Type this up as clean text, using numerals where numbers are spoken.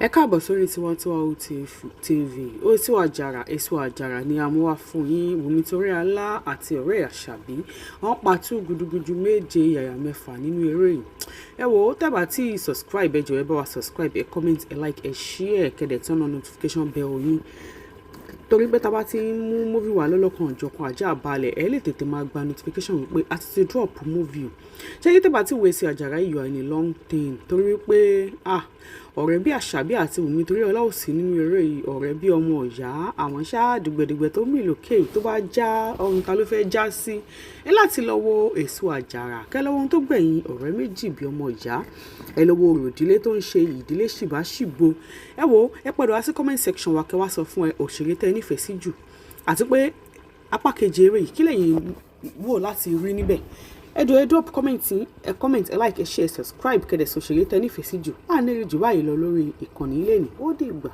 Ẹ káàbọ̀ sórí Tiwantiwa TV. Èso àjàrà, èso àjàrà ni a mú wá fún yín. Wùmí Toríọlá àti ọ̀rẹ́ Àṣàbí, wọ́n patú gudugudu méje yàyà mẹ́fà nínú eré yìí. Ẹ wò ó, tẹ́ bá tí subscribe, ẹ jọ̀ọ́, ẹ bá wa subscribe, ẹ comment, ẹ like, ẹ share, kẹ́ dẹ̀ turn on notification bell yín, torí pé tá bá ti ń mú movie wá lọ́lọ́kan òjọ̀kan àjà balẹ̀, ẹ lè tètè máa gba notification wípé a ti ti drop movie. Ṣé kí tẹ́ bá ti wo Èso Àjàrà, you are in a long thing, torí wípé, ah, ọ̀rẹ́ bí Àṣàbí àti Wùmí Toríọlá ò sí nínú eré yìí. Ọ̀rẹ́ bí ọmọ ìyá àwọn ṣáà, dùgbẹ̀dùgbẹ̀ tó mì lókè, tó bá já ọrùn, ta ló fẹ́ já sí? Ẹ láti lọ wo Èso Àjàrà, kẹ́ lọ́wọ́ ohun tó gbẹ̀yìn ọ̀rẹ́ méjì bí ọmọ ìyá. Ẹ lọ wo orò ìdílé tó ń ṣe ìdílé ṣìbáṣìbo. Ẹ wo, ẹ padà wá sí comment section wa, kẹ́ wá sọ fún ẹ òṣèré tẹ́ ẹ nífẹ̀ẹ́ sí jù, àti pé apá kejì eré yìí, kí lẹ̀yin wò láti rí níbẹ̀? Ẹ jọ̀ọ́, ẹ drop comment, ẹ comment, ẹ like, ẹ share, subscribe, kẹ́ dẹ̀ sọ òṣèré tẹ́ nífẹ̀ẹ́ sí jù. À ní rí jù báyìí lọ lórí ìkànnì ilé ní. Ó dìgbà.